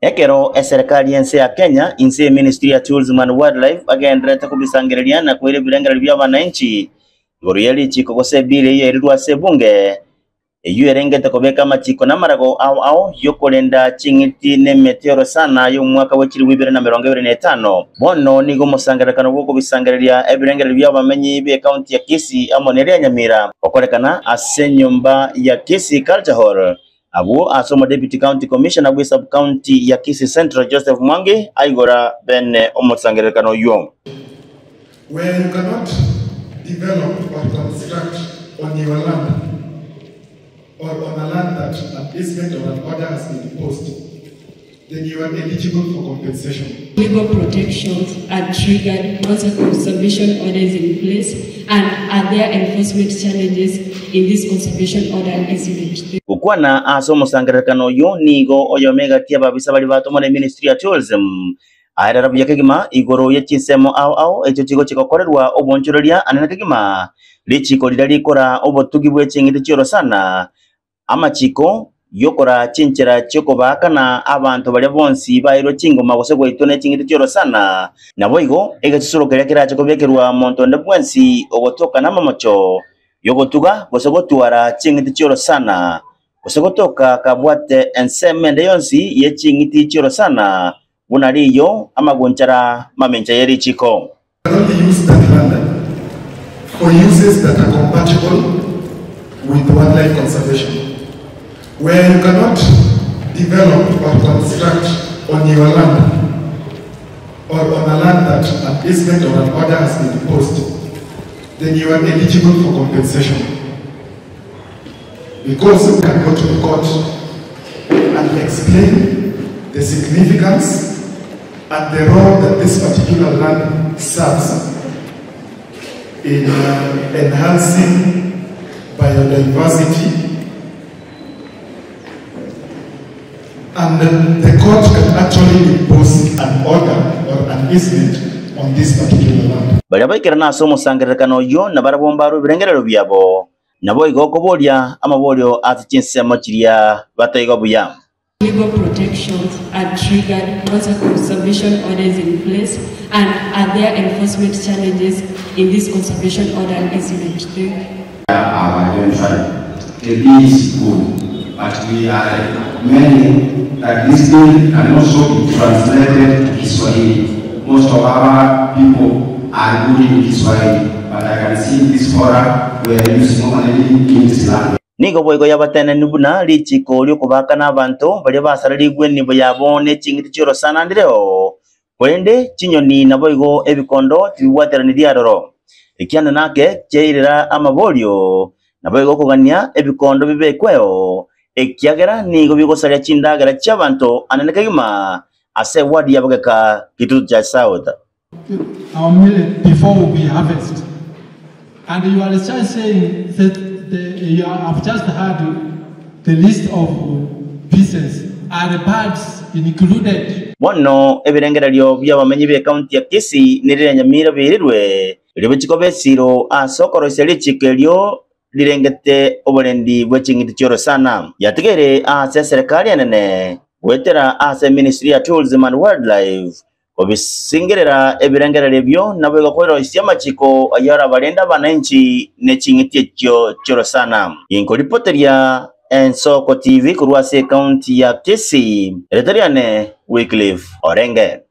Ekero eserekari y'ense ya Kenya inse y'eministry ya Tourism and Wildlife bagendererete kobisangereria na koira ebirengererio bi'abananchi igoro ye richiko gose ebill eyio erirwe ase ebunge, eyio erengete kobeka amachiko na amarago ao ao y'okorenda ching'iti na emete y'orosana y'omwaka bwe chilifu ibere na emerongo ebere na etano. Bono nigo omosangererekano bw'okobisangereria ebirengererio bi'abamenyi b'ecounty ya Kisii amo neria ya Nyamira okorekana ase enyomba ya Kisii Culture Hall Abwo ase Omodeputy County Commissioner bwe Sub-County ya Kisii Central Joseph Mwangi aigora bene omosangererekano oyio. Where you cannot develop or construct on your land or on a land that an easement or an order has been imposed, then you are eligible for compensation. Legal protections are triggered once a conservation order is in place and are there enforcement challenges in this conservation order easement? Gokwana ase omosangererekano oyio nigo oyomo egati y'ababisa baria batomwa ne ministry ya tourism aerera buya kegima igoro ye chinsemo ao ao echio chigochia gokorerwa obonchoreria anene kegima richiko riria rikora obotugi bwe ching'iti chi'orosana Amachiko y'okoraa chinchera chi'okobaakana abanto baria bonsi baeirwe chingoma gose gwaitwa ne ching'iti chi'orosana, naboigo egesusuro keria kerache kobekerwa monto onde bwensi ogotoka namamocho y'ogotuga gose gotwara ching'iti chi'orosana, gose gotoka kabwate ensemo ende yonsi ye ching'iti chi'orosana, buna riiyo, amagunchara, mamincha ye richiko. can only use that land for uses that are compatible with wildlife conservation. Where you cannot develop or construct on your land or on a land that an easement or an order has been imposed, then you are eligible for compensation. Because you can go to the court and explain the significance and the role that this particular land serves in uh, enhancing biodiversity. And the court can actually impose an order or an easement on this particular land. Baria baikerana ase omosangererekano oyio nabarabwo mbarue ebirengererio biabo, Naboigo okoboria amaborio ase chinsemo chiria bataigwa buya. Legal protections are triggered once a conservation order is in place and are there enforcement challenges in this conservation order easement? Thank you. Our identified. The bill is good, but we are many that this bill can also be translated to Kiswahili. Most of our people are good in Kiswahili, but I can see in this forum we are using only English language. Nigo boigo yabatenenire buna richiiko ri'okobaakana abanto baria basarerigwe enibo yabo ne ching'iti chi'orosana ndireo, korende chinyoni naboigo ebikondo tibibwateranirie aroro. Ekianda nake kiairera amaborio, naboigo okogania ebikondo bibekweo, ekiagera nigo bigosaria chindagera chi'abanto anene kegima ase ewadi ya Bogeka Kitutu Church South. Our millet before we harvest. And you are just saying that the, you have just heard the list of pieces. Are the birds included? Bono ebirengererio bi'abamenyi b'ekaunti ya Kisii neriria Nyamira biirirwe, erio bachie esiro ase okoroisia richiiko erio rirengete oborendi bwe ching'iti chi'orosana. Yatigaire ase eserekari enene goetera ase eministry ya Tourism and Wildlife kobisingerera ebirengererio ebio naboigo koroisia amachiko ayio arabarende abananchi ne ching'iti echio chi'orosana. Inkoripoteria Ensoko TV korwa ase ecounty ya Kisii, erieta riane Wycliffe Orenge.